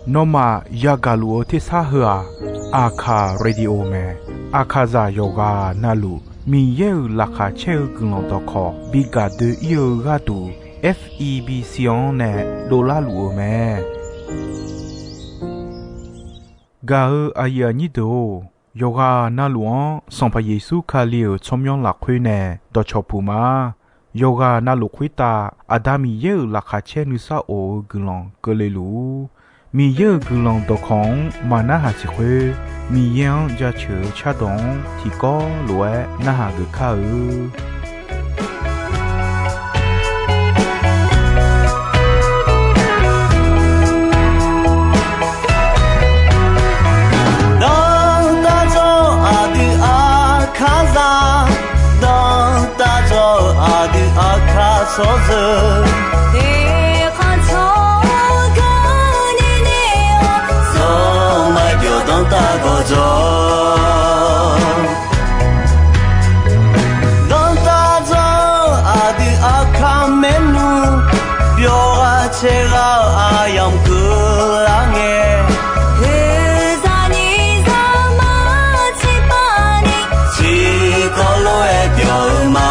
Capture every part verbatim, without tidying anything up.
Nawmaf yagaq luf-eu tersar heu-aq, Aqkaq Radio mae. Aqkaqzaq yawqghaq navluf Miqyaer-euq laqkhaq caer-eu guiqlanq dawqkawq bi gaq doe-ir-eu gharduq, F E B C-anr nae dovlar luf-eu mae. Gaq-eu aqyuif aqnyir deuq-or, yawqghaq navluf-anr Sanqpaq Yeqsur Kali-euq tsawrmyanr lafkhoer nae dawqcawq puq ma. Yawqghaq navluf khoertav Aqda Miqyaer-euq laqkhaq caer nuisar of-eu guiqlanq keuvle luf-ur. Miqyaer-euq guiqlanq dawqkawq-anr maqnarhaq siq khoer, Miqyaer-anr jaceuq-eu cardawq-anr tiqkawv lof-aer narhaq geuf kar-eu. Danrtav jawr-eu aqdui Aqkaqzaq, danrtav jawr-eu aqdui Aqkaq tsawrjeuq, eqkhanq tsawr-eu gar nae nae-awr, zawr maqbyawq danrtav gawqjawq. Danrtav jawr-eu aqdui Aqkaq maernmr, byawq ghaq caer ghaq-eu aqyamq keuvlar ngae, heuzaqnyi zaqmar tiqpav ni, tiqkawv lof-aer byawq-eu ma.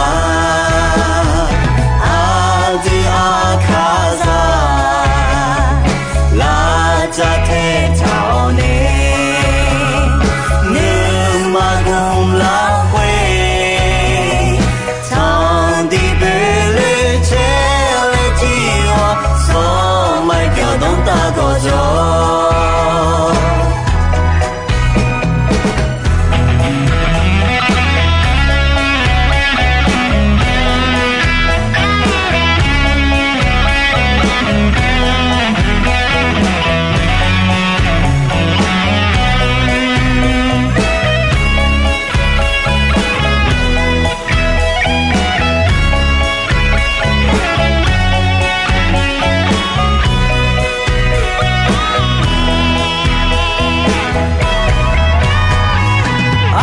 Aqdui Aqkaqzaq, lavcav tae taq-awr nae, nuima gmq lafkhoer, tanqdiq boeqle caer laer jir-awr, zawr maqbyawq danrtav gawqjawq.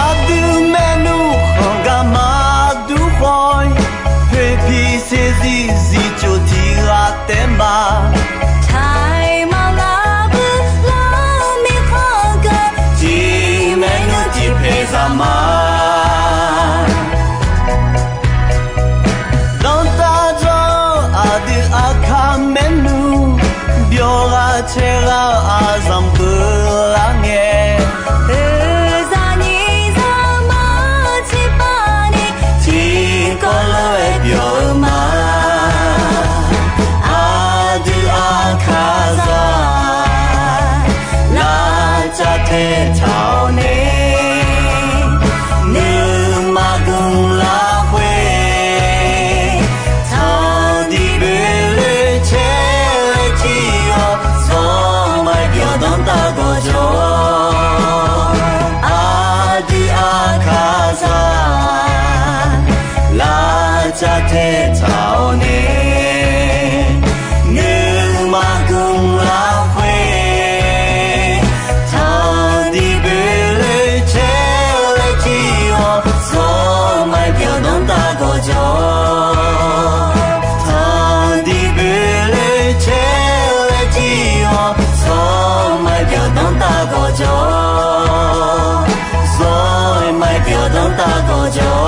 Aqdui maernmr khanq gar maqdur khawf-ir, poeqpiq saeqzir zifcuf tiq ghaq taef ma. Taqmaq lar bui lar-eu mirkhanq gaq, tiq maernmr tiq paeq zaq ma. Danrtav jawr-eu aqdui Aqkaq maernmr, byawq ghaq caer ghaq-eu aqzanq keuvlar ngae, heuzaqnyi zaqmar tiqpav ni, tiqkawv lof-aer byawq-eu ma. Aqdui Aqkaqzaq, lavcav tae taq-awr nae, nuima gmq lafkhoer, tanqdiq boeqle caer laer jir-awr, zawr maqbyawq danrtav gawqjawq. Aqdui Aqkaqzaq, lavcav tae taq-awr nae, nuima gmq lafkhoer, tanqdiq boeqle caer laer jir-awr, zawr maqbyawq danrtav gawqjawq. Tanqdiq boeqle caer laer jir-awr, zawr maqbyawq danrtav gawqjawq. Zawr maqbyawq danrtav gawqjawq.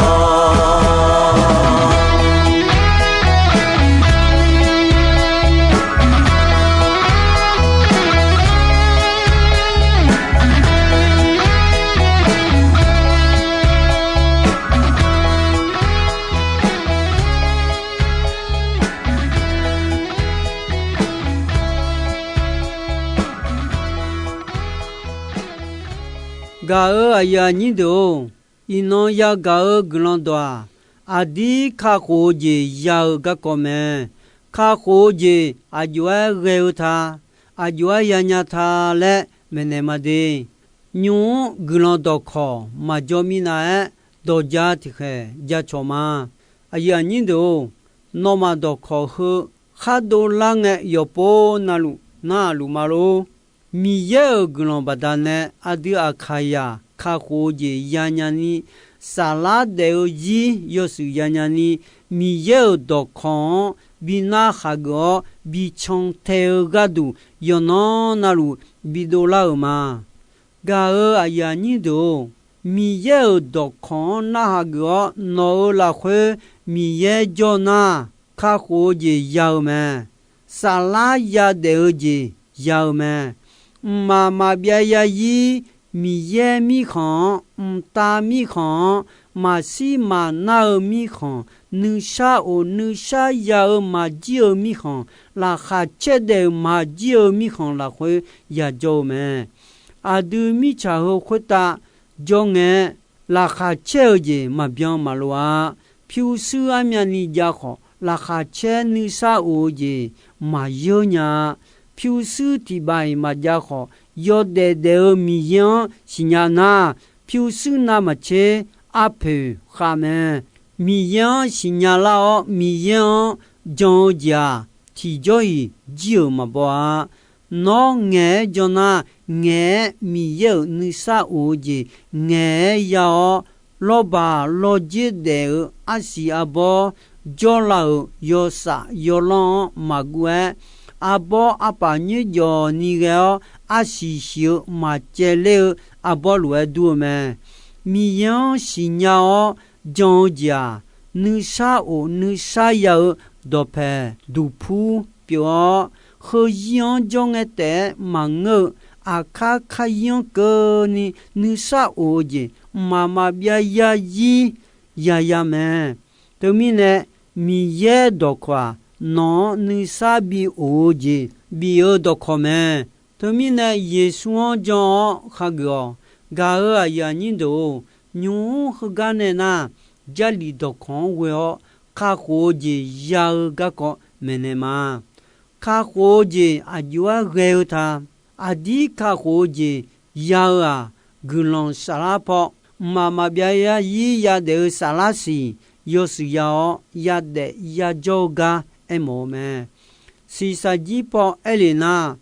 Gaq-euq aqyuif aqnyir deuq-or, iqnan yagaq-eu guiqlanq dawq-aq, aqdir kakhof-eu jeq ya-eu garkawv mae. Kakhof-eu jeq aqjox-aer ghae-eu ta, aqjox-aer yanya ta laer maeqnaeq ma de. Nymq-mr guiqlanq dawqkawq maqjawr minav-aer, dawq ja tiqkhaeq ja cawq ma. Aqyuif aqnyir deuq-or, nawmaf dawqkawq heu khar dovlar ngae, yawqpov navluf narhaq luf ma lor. Miqyaer-euq guiqlanq baqdanae aqdui Aqkaqzaq kakhof-eu jeq yanya ni, saflar daef-eu zir yawshuif yanya ni, Miqyaer-euq dawqkawq-anr bi narhaq geuf-awr bi cantae-eu gharduq, yawqnan navluf bidov lar-euq ma. Gaq-euq aqyuif aqnyir deuq-or, Miqyaer-euq dawqkawq-anr narhaq geuf-awr nawq-euq lafkhoer Miqyaer jawr nar, kakhof-eu jeq ya-eu mae. Saflar yadaef-eu jeq ya-eu mae. Mqmaq maqbyav yarzir, Miqyaer mirkhanq-anr, mqtav mirkhanq-anr, maqshir maqnar-eu mirkhanq, nuisar of nuisar ya-eu maqjir-eu mirkhanq, laqkhaq caer daef-euq maqjir-eu mirkhanq lafkhoer yajawr-eu mae. Aqdui mirtsaq heu khoertav jawr ngae, laqkhaq caer-eu jeq maqbyan maqlof-a. Pyurshuir armyavni jav khawf, laqkhaq caer nuisar of-eu jeq maqyeur nya-a. Pyurshuir tiq baf-iq maqjav khawf, yawdaef daef-eu Miqyaer-anr siqnya nar, pyurshuir navmaqtser arpoeq khav mae. Miqyaer-anr siqnya lar-awr, Miqyaer-anr jan-eu jeq-aq, tiqjawr-iq jir-euq maqbaw-a. Nawr ngaeq-aer jan nar, ngaeq-aer Miqyaer-euq nuisar of-eu jeq ngaeq-aer ya-awr, lawrbaq lawrdzer daef-eu arsiq arbawr, jawrlav-euq yawshaf yawlanr-anr maqguv-aer, arbawr arpaf nyoerjawf ni ghae-awr, arsiq siq-eu maqcaevler-eu arbawr lof-aer dur-eu mae. Miqyaer-anr siqnya-awr jan-eu jeq-aq, nuisar of nuisar ya-eu dawqpaeq duqpur pyeuf-awr, heuzir-anr jawr ngae taef-aer maqngeur-eu aqkar karyir-anr keuvni nuisar of-eu jeq mqmaq maqbyav yarzir yaya mae. Teumirnae, Miqyaer dawqkawq-aq, nawq-anr nuisar bi of-eu jeq bif-eu dawqkawq mae. Teumirnae, Yeqsur-anr jan-awr khageuf-awq. Gaq-euq aqyuif aqnyir deuq-or, nymq-mr heugar nae nar, Jarlif dawqkawq-anr ghoe-awr kakhof-eu jeq ya-eu garkawv maeqnaeq ma. Kakhof-eu jeq aqjox-aer ghae-eu ta. Aqdir kakhof-eu jeq ya-eu-aq, guiqlanq saflar paw, mqmaq maqbyav yarzir yadaef-eu saflar siq yawshuif ya-awr, yadaef yajawr-eu gar aermawf-eu mae. Shiqshaq jir paw aerlef nar,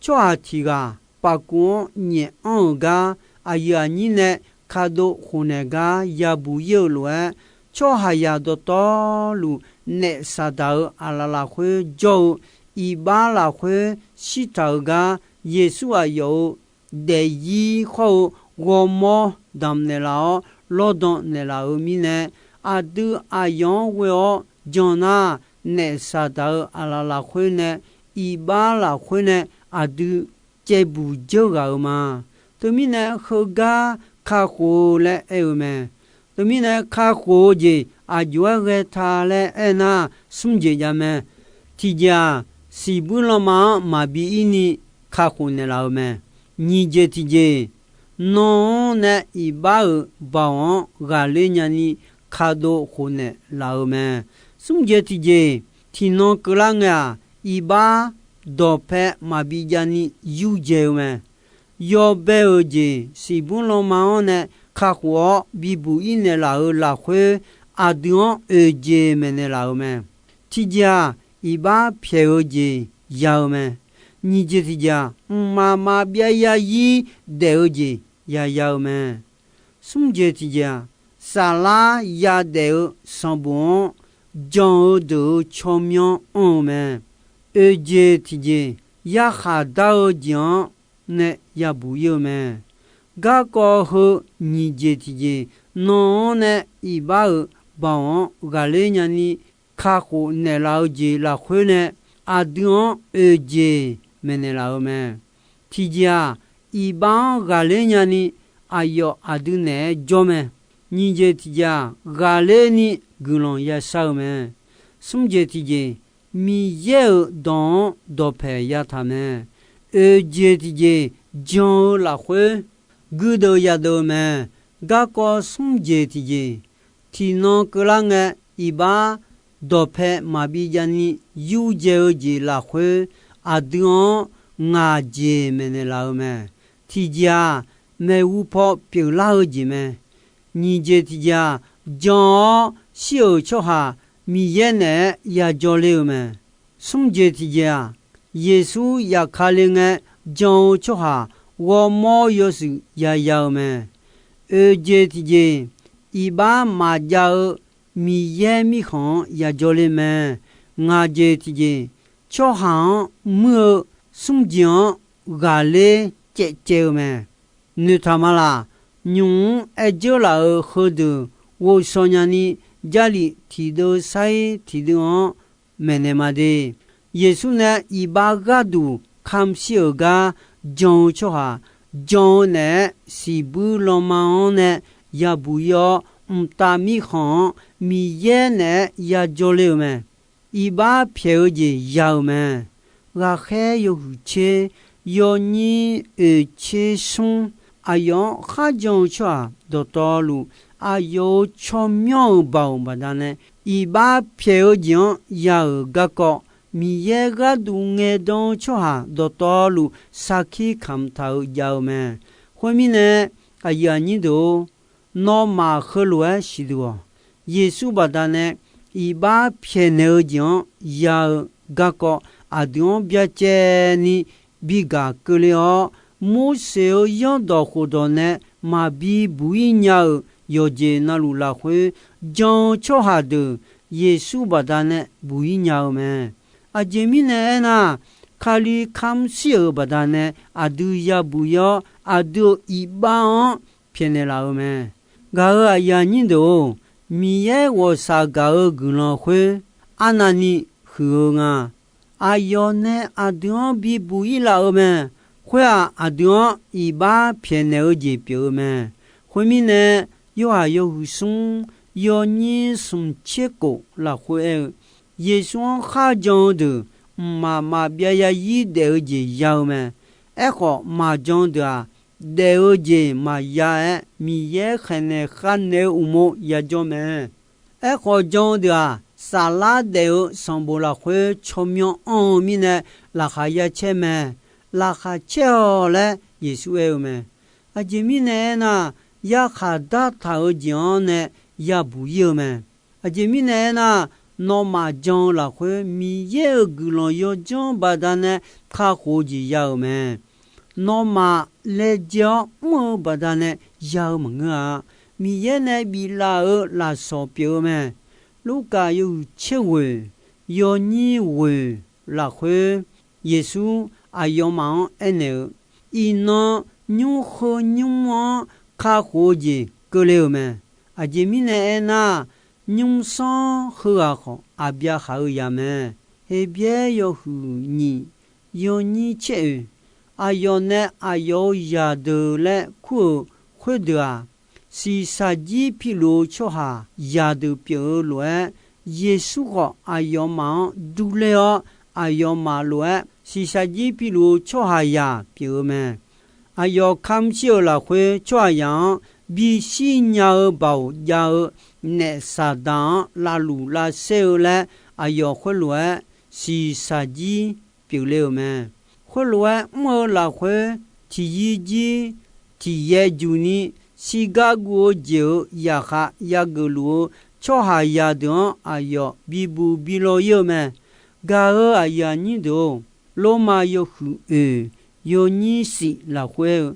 tsawrhaq tiq ghaq paf kuv-anr nyaef anr-euq gar, aqyuif aqnyir nae kadov khofnaeq gar yabuq ir-eu lof-aer, tsawrhaqzaq dawqtawvluf naef Saqdaq-euq aqlaf lafkhoer jawr-eu iqbax lafkhoer shirtaq-euq gar, Yeqsur aqyawf-euq daefzir khawr-eu ghawrmawr damq naeqlaf-awr lawrdan naeqlaf-euq mirnae, aqdui aqyawf-anr ghoe-awr jan nar, naef Saqdaq-euq aqlaf lafkhoer nae, iqbax lafkhoer nae aqdui caevbuq dzeur ghaq-euq ma. Teumirnae heugar kakhof-eu laer aer-eu mae. Teumirnae kakhof-eu jeq aqjox-aer ghae ta laer aernar, smr jeq jav mae. Tiqjeq-aq, siqbuir lanma-anr maqbi ir ni kakhof naeqlaf-eu mae. Nyiq jeq tiqjeq, nan-anr nae iqbax-euq baoq-anr ghaqler nyani kadov khofnaeq laf-eu mae. Smr jeq tiqjeq, tiqnan keuvlar ngae-aq, iqbax dawqpae maqbi javni yurdzae-eu mae. Yawbae-euq jeq siqbur lanma-anr nae kakhof-awr bibuq ir naeqlaf-euq lafkhoer, aqdui-anr oeqjeq maeqnaeq laf-euq mae. Tiqjeq-aq, iqbax pyaeq-eu jeq ya-eu mae. Nyiq jeq tiqjeq-aq, mqmaq maqbyav yarzir daef-eu jeq yaya-eu mae. Smr jeq tiqjeq-aq, saflar yadaef-eu sanqbof-anr jan-eu deuq-euq tsawrmyanr anr-eu mae. Oeq jeq tiqjeq, yarkhaq dar-eu jeq-anr nae yabuq ir-eu mae. Garkawv heu nyiq jeq tiqjeq, nan-anr nae iqbax-euq baoq-anr ghaqler nyani kakhof naeqlaf-eu jeq lafkhoer nae, aqdui-anr oeq jeq maeqnaeq laf-eu mae. Tiqjeq-aq, iqbax-anr ghaqler nyani aqyawf aqdui naeq-aer jawr mae. Nyiq jeq tiqjeq-aq, ghaqler ni guiqlanq yashar-eu mae. Smr jeq tiqjeq, Miqyaer-euq dawq-anr dawqpaeq yataq mae. Oeq jeq tiqjeq, jan-eu lafkhoer guirdeuv yadeuv-eu mae. Garkawv smr jeq tiqjeq, tiqnan keuvlar ngae, iqbax dawqpae maqbi javni yurdzae-eu jeq lafkhoer, aqdui-anr ngaq jeq maeqnaeq laf-eu mae. Tiqjeq-aq, maeqhu paw pyeuflar-eu jeq mae. Nyiq jeq tiqjeq-aq, jan-awr shir-euq tsawrhaq Miqyaer naeq-aer yajawr ler-eu mae. Smr jeq tiqjeq-aq, Yeqsur yafkale ngae jan-eu tsawrhaq ghawrmawr yawshuif yaya-eu mae. Oeq jeq tiqjeq, iqbax maqjav-eu Miqyaer mirkhanq-anr yajawr ler mae. Ngaq jeq tiqjeq, tsawrhaq-anr muir-eu smr jeq-anr ghaqler caevcaev-eu mae. Noeqtaq ma laq. Nymq-mr aer dzeur laf-euq heudeuq ghovshaw nyani, Jarlif tiqdeuv sair tiqdeuv-anr maeqnaeq ma de. Yeqsur nae iqbax gharduq kamq shir-euq gar jan-eu tsawrhaq, jan-eu naeq-aer siqbuir lanma-anr nae yabuq ir-awr, mqtav mirkhanq-anr Miqyaer naeq-aer yajawr ler-eu mae. Iqbax pyaeq-eu jeq ya-euq mae. Ghaqkhaer yawhuiq tser, yawnyir oeq tser smr, aqyawf-anr kharjan-eu tsawrhaq dawqtawvluf, aqyawf-euq tsawrmyanr-euq baoq baqdanae, iqbax pyaeq-eu jeq-anr ya-euq garkawv, Miqyaer gharduq ngaeqdan-eu tsawrhaq dawqtawvluf sarkir kamq taq-euq jav-eu mae. Khoermirnae, aqyuif aqnyir deuq-or, nawmaf heulof-aer siqduq-awq. Yeqsur baqdanae iqbax pyaeqnaeq-eu jeq-anr ya-eu garkawv, aqdui-anr byacaevni bigaq keuvle-awr, Morseq-euq zanrdawq khofdawq nae maqbi buq-ir nya-euq yawqjeq navluf lafkhoer jan-eu tsawrhaq deuq Yeqsur baqdanae buq-ir nya-eu mae. Aqjeq mirnae aernar, Kali kamq shir-euq baqdanae aqdui yabuq-ir-awr, aqdui-euq iqbax-anr pyaeqnaeq laf-eu mae. Gaq-euq aqyuif aqnyir deuq-or, Miqyaer ghawqshaq gaq-eu guiqlanq khoer arnavni huiq-eu nga. Aqyawf nae aqdui-anr bibuq-ir laf-eu mae. Khoer-aq, aqdui-anr iqbax pyaeqnaeq-eu jeq pyeuf-eu mae. Khoermirnae, Yorhaq yawhuiq smr, yawnyir smq tser kof lafkhoer aer-eu, Yeqsur-anr kharjan-eu deuq mqmaq maqbyav yarzir daef-eu jeq ya-eu mae. Aerkhawf, maqjan deuq-aq, daef-eu jeq maqya-aer, Miqyaer khaeqnaeq khavnaeq-eu uqmov yajawr mae. Aerkhawf, jan-eu deuq-aq, saflar daef-eu sanqbof lafkhoer tsawrmyanr anr-eu mirnae, laqkhaq ya caer mae. Laqkhaq caer-awq laer Yeqsur aer-eu mae. Aqjeq mirnae aernar, yarkhaq dartaq-eu jeq-anr nae yabuq-ir-eu mae. Aqjeq mirnae aernar, nawmaf jan-eu lafkhoer Miqyaer-euq guiqlanq yawdzanr baqdanae kakhof-eu jeq ya-euq mae. Nawmaf laejae-awr mr-eu baqdanae ya-eu maqngeur-a. Miqyaer nae biflaf-euq lafsawq pyeuf-eu mae. Lurkaf yawhuiq tser ghoeq, yawnyir ghoeq lafkhoer, Yeqsur aqyawfmaf-anr aernaeq-eu, iqnan nymr heu nymr-anr kakhof-eu jeq keuvle-euq mae. Aqjeq mirnae aernar, nymrsanr heughaq khawf, Aqbyaqhaq-euq zaq mae. Heqbyaer yawhuiq nyiq, yawnyir tser oeq, aqyawf nae aqyawf-euq zaqdeuq laer kur-euq khoerdeuq-aq, shiqshaq jir piluf-eu tsawrhaq zaqdeuq pyeuf-eu lof-aer, Yeqsur khawf aqyawfmaf-anr durler-awr, aqyawfmaf lof-aer shiqshaq jir piluf-eu tsawrhaqzaq pyeuf-eu mae. Aqyawf kamq shir-euq lafkhoer tsawrhaqzaq-anr bishir nya-eu baoq jav-eu naef Saqdaq-anr lavluf lavsaer-eu laer, aqyawf khoerlof-aer shiqshaq jir pyeufle-euq mae. Khoerlof-aer mr-eu lafkhoer, tiqyir jir tiqyaer juq ni, shirgar guv-eu jeq-euq zaqkhav yageuf luf-eu tsawrhaqzaq deuq-anr aqyawf bibuq bilaw-ir-eu mae. Gaq-euq aqyuif aqnyir deuq-or, Lormav yawhuiq oeq, yawnyir shif lafkhoer-eu,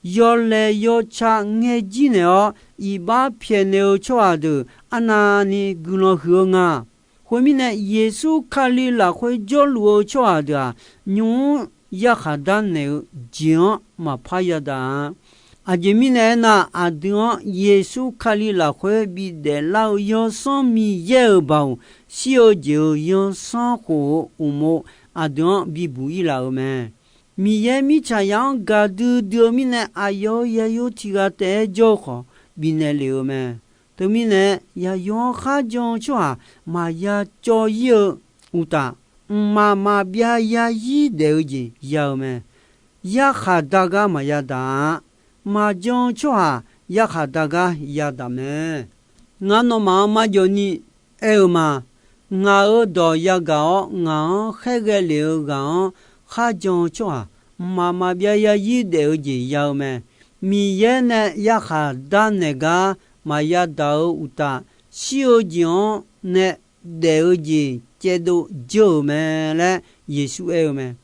yawlaeq yawca ngaejir naeq-awr iqbax pyaeqnaeq-eu tsawrhaq deuq arnavni guiqlanq huiq-eu nga. Khoermirnae, Yeqsur Kali lafkhoer jawrluf-eu tsawrhaq deuq-aq, nymq-mr yarkhaq darnaeq-eu jeq-anr maqpar yadaq-a. Aqjeq mirnae aernar, aqdui-anr Yeqsur Kali lafkhoer bidaef lar-eu Yawsanr Miqyaer-euq baoq, shir-eu jeq-euq yawsanr khof-eu uqmov aqdui-anr bibuq-ir laf-euq mae. Miqyaer mirtsaqzaq-anr gaqdui dui-eu mirnae, aqyawf-euq yayur tiq ghaq taef-aer jawr-eu khawf, bifnaeq lef-eu mae. Teumirnae, yaqyo-anr kharjan-eu tsawrhaq maqya cawv-ir-eu uqtaf, mqmaq maqbyav yarzir daef-eu jeq ya-eu mae. Yarkhaq dar gar maqya daq-a. Maqjan-eu tsawrhaq yarkhaq dar gar yadaq mae. Ngar nawmaf-anr marjawv ni aer-eu ma. Ngaq-euq dawq yagaq-awr, ngaq-anr khaerghae lef-eu ghaq-anr kharjan-eu tsawrhaq, mqmaq maqbyav yarzir daef-eu jeq ya-eu mae. Miqyaer nae yarkhaq darnaeq gar maqya daq-eu uqtaf, shir-eu jeq-anr nae daef-eu jeq caevdov dzeur-euq mae laer Yeqsur aer-eu mae.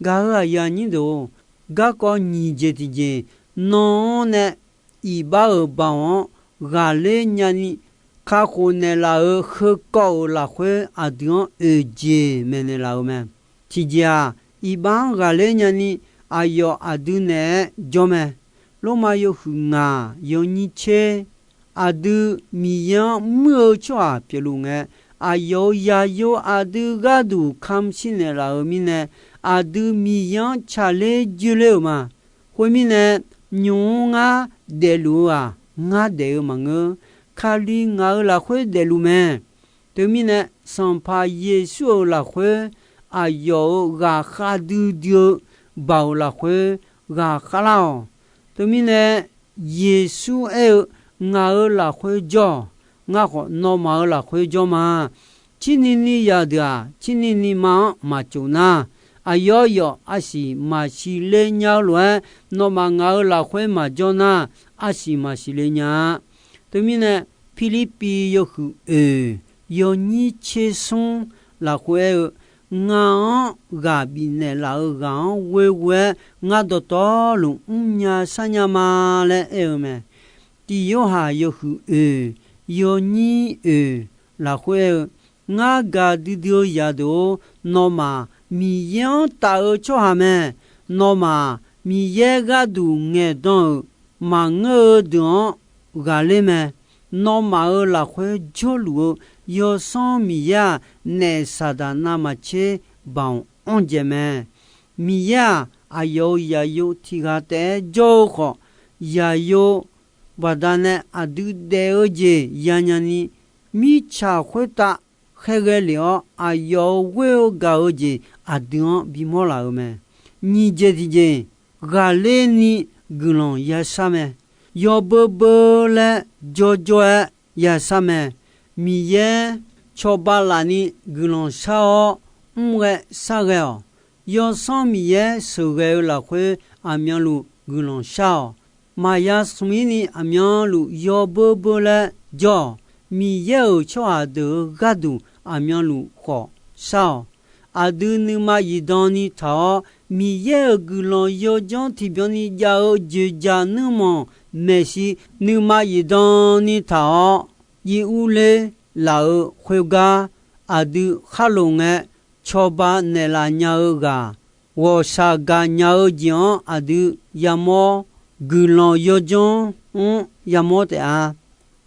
Gaq-euq aqyuif aqnyir deuq-or, garkawv nyiq jeq tiqjeq, nan-anr nae iqbax-euq baoq-anr ghaqler nyani kakhof naeqlaf-euq heukawv-euq lafkhoer aqdui-anr oeq jeq maeqnaeq laf-euq mae. Tiqjeq-aq, iqbax-anr ghaqler nyani aqyawf aqdui naeq-aer jawr mae. Lormav yawhuiq ngaq yawnyir tser, aqdui Miqyaer-anr muir-eu tsawrhaq pyeufluf ngae, aqyawf-euq yaqyo aqdui gharduq kamq shir naeqlaf-euq mirnae, aqdui Miqyaer-anr tsaqler joerler-euq ma. Khoermirnae, nymq-mr ngar daefluf-eu-aq, ngar daef-eu maqngeur. Kali ngaq-euq lafkhoer daefluf mae. Teumirnae, Sanqpaq Yeqsur-euq lafkhoer, aqyawf-euq ghaqkhav duidui-eu baoq lafkhoer ghaqkhav lar-awq. Teumirnae, Yeqsur aer-eu, Ngaq-euq lafkhoer jawr-awq. Ngar khawf nawmaf-euq lafkhoer jawr ma. Cirni ni zaqdeuq-aq, cirni ni ma-anr maqtsof nar, aqyawf yawf arsiq maqsiq le nya-eu lof-aer, nawmaf ngaq-euq lafkhoer maqjawr nar, arsiq maqsiq le nya-a. Teumirnae, Pirlirpiv yawhuiq oeq yawnyir tser smr lafkhoer aer-eu, Ngaq-anr ghaq bifnaeq laf-euq ghaq-anr ghoeghoe-aer ngar dawqtawvluf mrnya sharnya ma laer aer-eu mae. Tiq Yorhaq yawhuiq oeq yawnyir oeq lafkhoer aer-eu, Ngar gaqdui dui-eu zaqdeuq-or, nawmaf Miqyaer-anr taf-eu tsawrhaq mae. Nawmaf Miqyaer gharduq ngaeqdan-euq maqngeur-eu deuq-anr ghaqler mae. Nawmaf-euq lafkhoer jawrluf-eu Yawsanr Miqyaer-aq, naef Saqdaq navmaqtser baoq anr dzaeq mae. Miqyaer-aq, aqyawf-euq zaqyo tiq ghaq taef-aer jawr-eu khawf, zaqyo baqdanae aqdui daef-eu jeq yanya ni, mirtsaq khoertav khaerghae lef-awr, aqyawf-euq ghoer-eu gaq-eu jeq aqdui-anr bimawr laf-euq mae. Nyiq jeq tiqjeq, ghaqler ni guiqlanq yashar mae. Yawbeu beu laer jawrjawr-aer yashar mae. Miqyaer cawba laf ni guiqlanq shar-awr, mr ghae shar ghae-awq. Yawsanr Miqyaer sheuqghae-eu lafkhoer aqmyanluf guiqlanq shar-awq. Maqya smq-ir ni aqmyanluf yawbeu beu laer jawr-awq. Miqyaer-euq tsawrhaq deuq-euq gharduq aqmyanluf khawf shar-awq. Aqdui nuima zifdan ni taq-awr, Miqyaer-euq guiqlanq yawdzanr tiqbyan ni jav-eu dzoeqdzaq nuirmanq maeqshi nuima zifdan ni taq-awr, jiv urler laf-euq khoergar, aqdui kharloq ngae cawba naeqlaf nya-eu ghaq, ghawqshaq gaqnya-eu jeq-anr aqdui yamawr, guiqlanq yawdzanr-anr yamawr taef-a.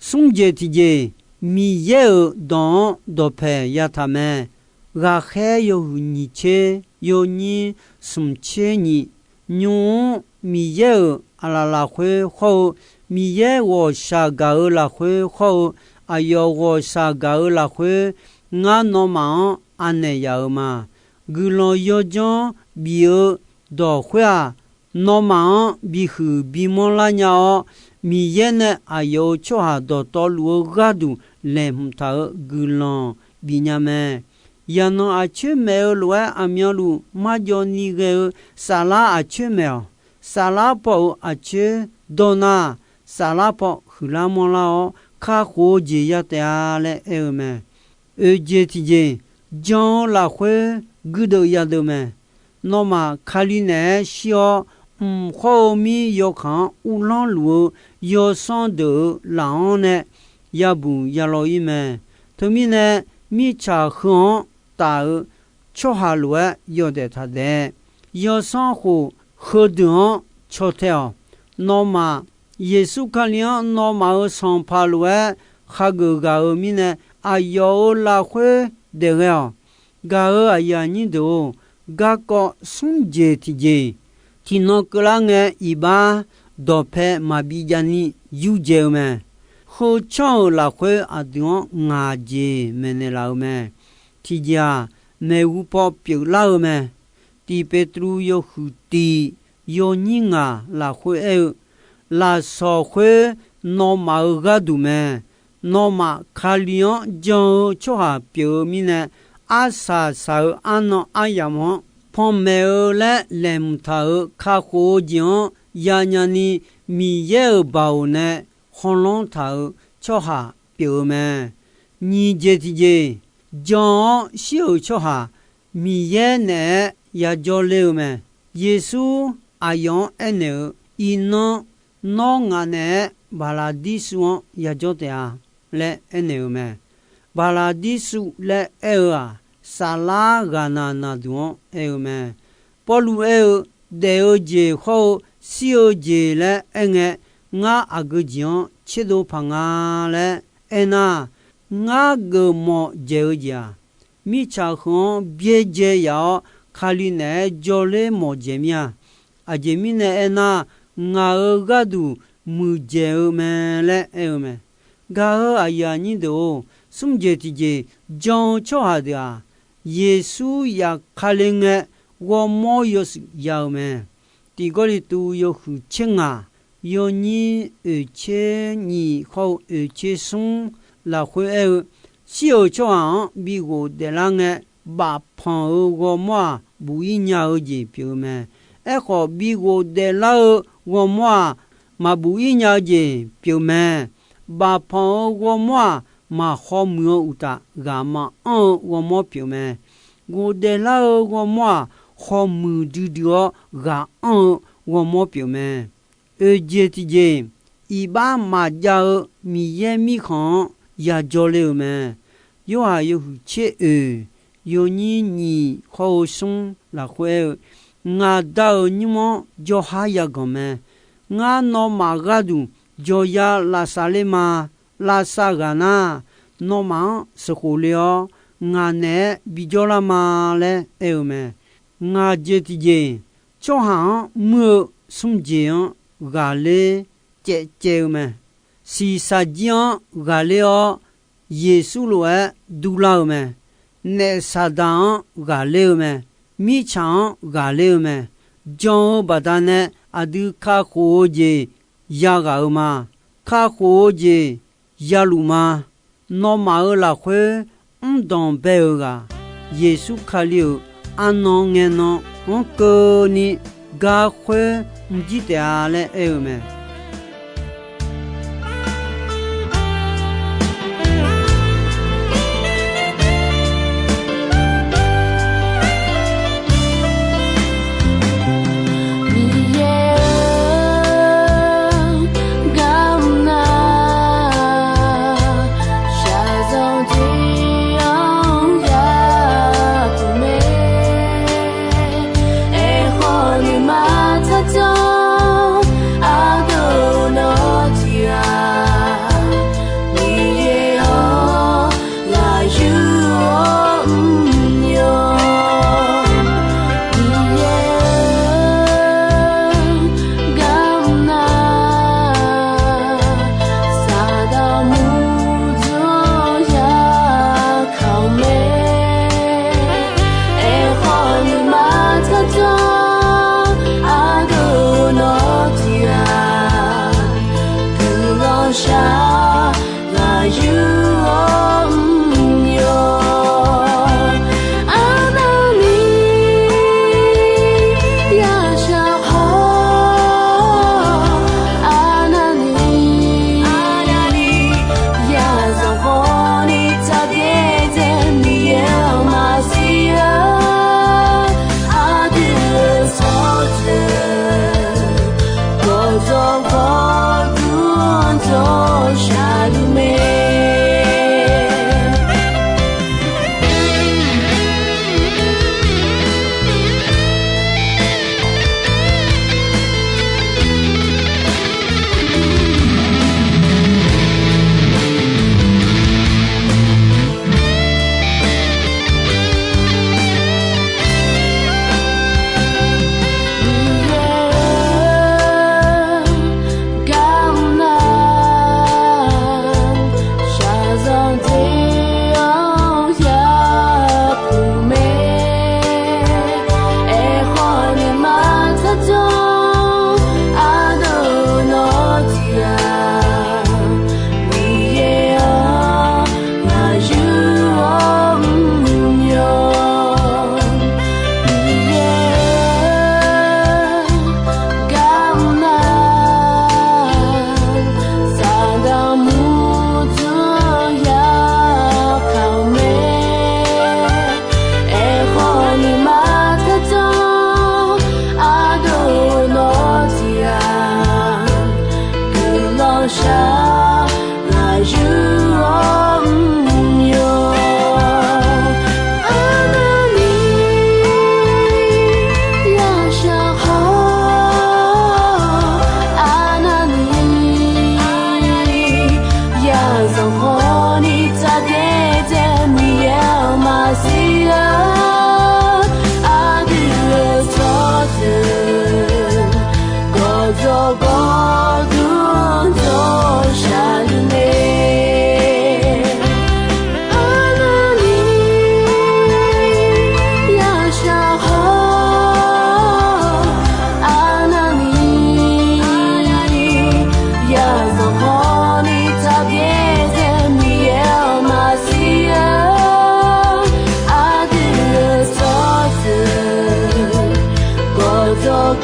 Smr jeq tiqjeq, Miqyaer-euq dawq-anr dawqpaeq yataq mae. Ghaqkhaer yawhuiq nyiq tser yawnyir smq tser nyiq, nymq-mr Miqyaer-euq aqlaf lafkhoer hawr-eu, Miqyaer ghawqshaq gaq-eu lafkhoer hawr-eu, aqyawf ghawqshaq gaq-eu lafkhoer, ngar nawmaf-anr anaeq yaf-euq ma. Guiqlanq yawdzanr bif-eu dawq khoer-aq, nawmaf-anr bihuiq bimanr lar nya-awr, Miqyaer nae aqyawf-euq tsawrhaq dawqtawvluf-eu gharduq laeqhmq taq-euq guiqlanq bifnya mae. Yaqnan aqcoer maeq-eu lof-aer aqmyanluf marjawv ni ghae-eu saflar aqcoer maeq-awq. Saflar paw-euq aqcoer dawr nar, saflar paw huiqlar manrlar-awr, kakhof-eu jeq ya taef-a laer aer-eu mae. Oeq jeq tiqjeq, jan-eu lafkhoer guirdeuv yadeuv mae. Nawmaf Kali naeq-aer shir-awr, mq khawr-eu mir yawkaq-anr uvlanr luf-eu yawsanr deuq-euq laf-anr nae yabuq yalaw-ir mae. Teumirnae, mirtsaq heu-anr taf-eu tsawrhaq lof-aer yawdaef taq daef. Yawsanr khof heudeuq-anr caw tae-awq. Nawmaf, Yeqsur Kali-anr nawmaf-euq Sanqpaq lof-aer khageuf ghaq-euq mirnae, aqyawf-euq lafkhoer daef ghae-awq. Gaq-euq aqyuif aqnyir deuq-or, garkawv smr jeq tiqjeq, tiqnan keuvlar ngae iqbax dawqpae maqbi jav ni yurdzae-eu mae. Heu tsanr-euq lafkhoer aqdui-anr ngaq jeq maeqnaeq laf-eu mae. Tiqjeq-aq, maeqhu paw pyeuflar-eu mae. Tiq Petru yawhuiq tiq yawnyir ngaq lafkhoer aer-eu, lafsawq khoer nawmaf-euq gharduq mae. Nawmaf Kali-anr jan-eu tsawrhaq pyeuf-eu mirnae, arsaq saq-eu arnan aryamq-anr panmaeq-eu laer laeqhmq taq-euq kakhof-eu jeq-anr yanya ni, Miqyaer-euq baoq nae khawlanr taq-euq tsawrhaq pyeuf-eu mae. Nyiq jeq tiqjeq, jan-awr shir-euq tsawrhaq Miqyaer naeq-aer yajawr ler-eu mae. Yeqsur aqyawf-anr aernaeq-eu, Iqnan nawr ngaq naeq-aer Baqlaqdirsuv-anr yajawr taef-a. laer aernaeq-eu mae. Baqlaqdirsuv laer aer-eu-aq, saflar ghaqnaq naqduq-anr aer-eu mae. Pawrluv aer-eu, daef-eu jeq hawr-eu shir-eu jeq laer aerngae, ngar aqgeu jeq-anr tserdov paq nga laer aernar, ngar geufmawf dzaeq-eu jeq-aq, mirtsaq heu-anr byaerdzae yaf-awr, Kali naeq-aer jawrler mawf dzaeq mir-a. Aqjeq mirnae aernar, ngaq-euq gharduq muiqdzaeq-eu mae laer aer-eu mae. Gaq-euq aqyuif aqnyir deuq-or, smr jeq tiqjeq jan-eu tsawrhaq deuq-aq, Yeqsur yaf Kali ngae, ghawrmawr yawshuif ya-eu mae. Tiq Gawrliqtu yawhuiq tser ngaq, yawnyir oeq tser nyiq hawr-eu oeq tser smr lafkhoer aer-eu, shir-euq tsawrhaq-anr bi ghofdaef lar ngae, bafpanq-euq ghawrmawr-aq, buf-ir nya-eu jeq pyeuf-eu mae. Aerkhawf, bi ghofdaef lar-eu ghawrmawr-aq, maqbuf-ir nya-eu jeq pyeuf mae. Bafpanq-euq ghawrmawr-aq, maqkhawmuiq-eu uqtaf, ghaq maqanr-eu ghawrmawr pyeuf mae. Ghofdaef lar-eu ghawrmawr-aq, khawmuiq duidui-awr ghaq anr-eu ghawrmawr pyeuf mae. Oeq jeq tiqjeq, iqbax maqjav-eu Miqyaer Mirkhanq-anr yajawr ler-eu mae. Yorhaq yawhuiq tser oeq, yawnyir nyiq hawr-eu smr lafkhoer aer-eu, Ngaq Da-euq nymr-anr jawrhar yaganq mae. Ngar nawmaf gharduq jawqya lavsav ler ma. Lavsav ghaq nar, nawmaf-anr sheuqkhof le-awr, ngaq naeq-aer bijawr lar ma laer aer-eu mae. Ngaq jeq tiqjeq, tsawrhaq-anr muir-eu smr jeq-anr ghaqler caevcaev-eu mae. Shiqshaq jir-anr ghaqler-awr, Yeqsur lof-aer durlar-eu mae. Naef Saqdaq-anr ghaqler-eu mae. Mirtsaq-anr ghaqler-eu mae. Jan-eu baqdanae aqdui kakhof-eu jeq yaghaq-eu ma. Kakhof-eu jeq yaluf ma. Nawmaf-euq lafkhoer mrdanq bae-eu ghaq, Yeqsur Kali-euq arnan ngaenan-anr keuvni gar khoer mrjir taef-a laer aer-eu mae. Miqyaer-eu, garmr nar, shaqzanq jeq-anr yapuq mae. Aerkhawf, nuima tsawrjawr aqgeu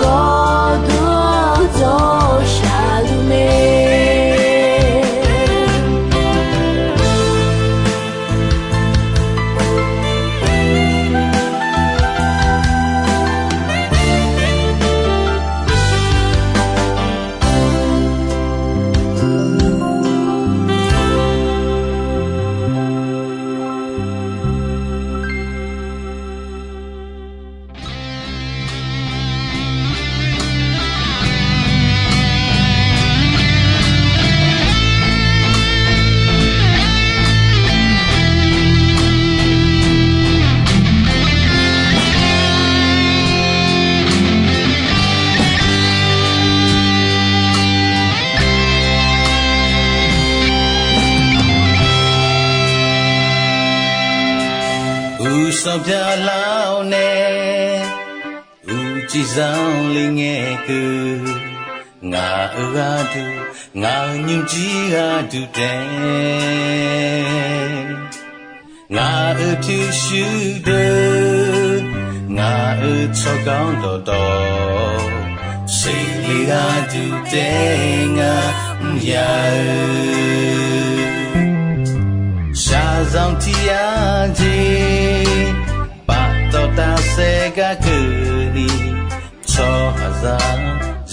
Gawrduq-anr jawr shaqluf mae. Uqsanq byaqlar-awr nae, uqcif zanqler ngae keuv, ngaq-euq gharduq, ngaq-euq nymrjir gharduq taef, ngaq-euq pyurshuir deuq, ngaq-euq tsawrganr dawqtawv, seqle gharduq taef ngar mrya-eu, shaqzanq tiq yar jeq, paftawf tafsaef gar keuvni, tsawrhaqzaq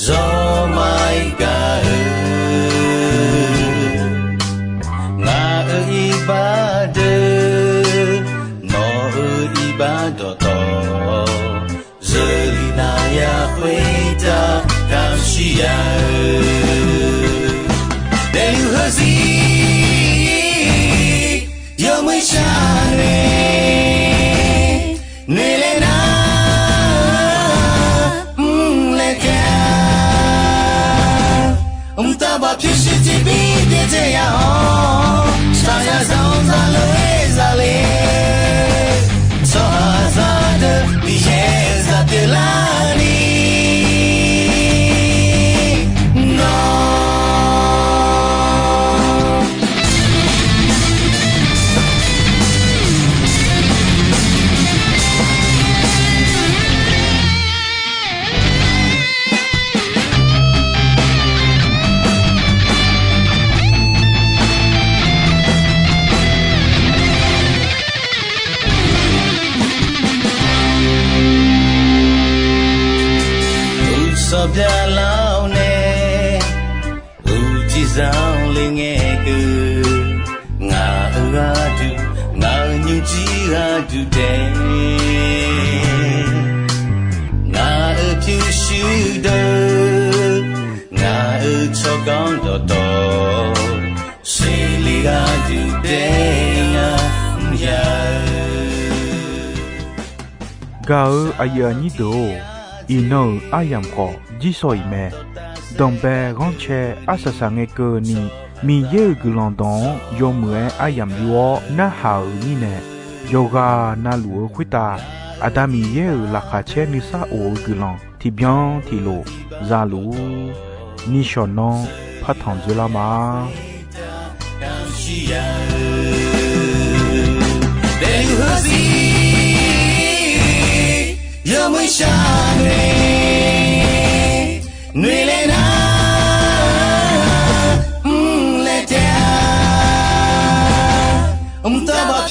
zawr ma-ir gar-eu, ngaq-euq iqbax deuq, nawq-euq iqbax dawqtawv, zeurlif nav ya khoertav kamq shir ya-eu, daefluf heuzir yawmuiq shar nae, noeqlaer nar mrlaer taef-a. Mqtav baq pyurshuir tiqbir byaerdzae ya-awr, shaqzanq zaqlof-aer zaqle, tsawrhaqzaq deuq Miqyaer zaq pyeuflarni, nawr Uqsanq byaqlar-awr nae, uqcif zanqler ngae keuv, ngaq-euq gharduq, ngaq-euq nymrjir gharduq taef, ngaq-euq pyurshuir deuq, ngaq-euq tsawrganr dawqtawv, seqle gharduq taef ngar mrya-eu. Gaq-eu aqyuif aqnyir deuq-or, iqnan-euq aryamq khawf jirsawq iq mae. Danqbae ghanrcae arsaq saq ngae keuvni, Miqyaer-euq guiqlanq dawq-anr yawmuiq-aer aryamq yur-awr narhaq-euq mirnae, yawqghaq navluf-eu khoertav Aqda Miqyaer-euq laqkhaq caer nuisar of-eu guiqlanq tiqbyan tiqlof zaluf-ur. Nishawq nanr partanq dzoerlar ma. Daefluf heuzir yawmuiq shar nae, noeqlaer nar mrlaer taef-a. Mqtav baq